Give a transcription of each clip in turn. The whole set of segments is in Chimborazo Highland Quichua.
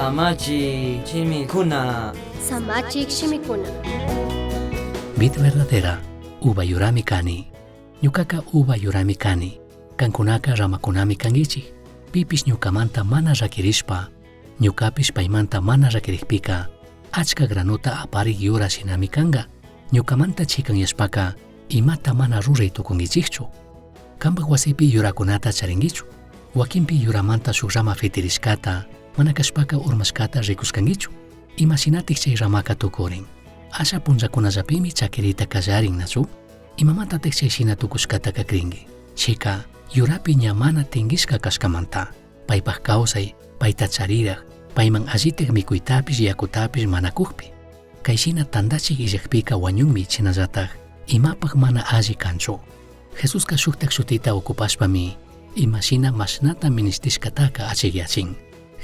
Samachik shimikuna. Samachik shimikuna. Vid verdadera, uva yurami cani. Ñucaca uva yurami cani. Cancunaca ramacunami canguichij. Pipish ñucamanta mana raquirishpa, ñucapish paimanta mana raquirijpica, achca granota aparij yura shinami canga. Ñucamanta chicanyashpaca, imata mana rurai tucunguichijchu. Cambaj huasipi yuracunata charinguichu. Huaquinpi yuramanta shuj rama fitirishcata, mana cashpaca urmashcata ricushcanguichu. Ima shinataj chai ramaca tucurin? Asha punllacunallapimi chaquirita callarin, nachu? Imamantataj chai shina tucushcataca cringui? Chica, yurapi ña mana tinguishca cashcamanta, paipaj causai, paita chariraj, paiman allitaj micuitapish yacutapish mana cujpi. Cai shina tandachij illajpica huañunmi shinallataj imapaj mana alli canchu. Jesusca shujtaj shutita ocupashpami ima shina mashnata minishtishcataca achijyachin.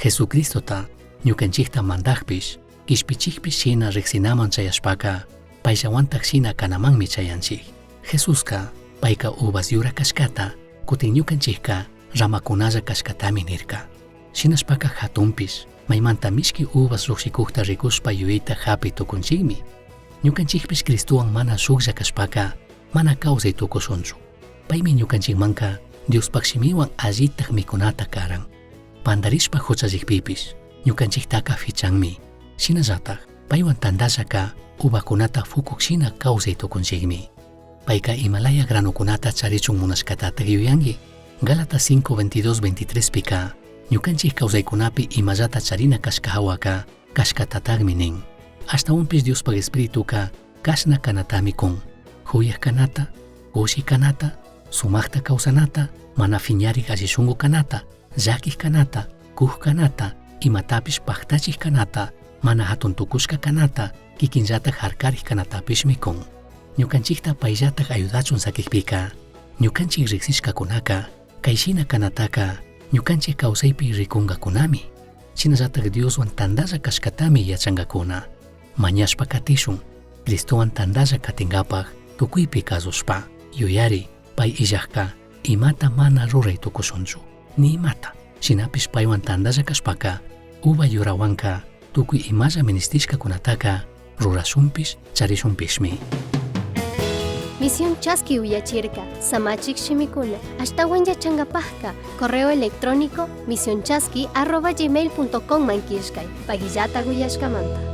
Jesucristota ñucanchijta mandajpish, quishpichijpish shina rijsinaman chayashpaca, paillahuantaj shina canamanmi chayanchij. Jesusca paica uvas yura cashcata, cutin ñucanchijca ramacunalla cashcatami nirca. Shinashpaca jatunpish, maimanta mishqui uvas llujshicujta ricushpa yuyaita japi tucunchijmi. Ñucanchijpish Cristohuan mana shujlla cashpaca, mana causai tucushunchu. Paimi ñucanchijmanca Diospaj shimihuan allitaj micunata caran. Pandarishpa juchallijpipish, ñucanchijtaca fichanmi. Shinallataj, paihuan tandallaca uvacunata fucuj shina causai tucunchijmi. Paica imalaya granocunata charichun munashcatataj yuyangui. Gálatas 5, 22, 23 pica, ñucanchij causaicunapi imallata charina cashca jahuaca cashcatatajmi nin. Ashtahuanpish Diospaj Espirituca cashna canatami cun. Juyaj canata, cushi canata, sumajta causanata, mana fiñarij alli shungu canata, llaquij canata, cuj canata, imatapish pajtachij canata, mana jatun tucushca canata, quiquinllataj jarcarij canatapishmi cun. Ñucanchijta paillataj ayudachun saquijpica, ñucanchij rijsishcacunaca, cai shina canataca ñucanchij causaipi ricungacunami. Shinallataj Dioshuan tandalla cashcatami yachangacuna. Mañashpa catishun, Cristohuan tandalla catingapaj tucuipi cazushpa. Yuyari, pai illajca imata mana rurai tucushunchu, ni imata. Shinapish paihuan tandalla cashpaca, uva yurahuanca tucui imalla minishtishcacunataca rurashunpish, charishunpishmi. Misión Chaski uyachirca, Samachik shimikuna, ashtahuan yachangapajka, correo electrónico misionchaski@gmail.com man killkay, paguillata uyashkamanta.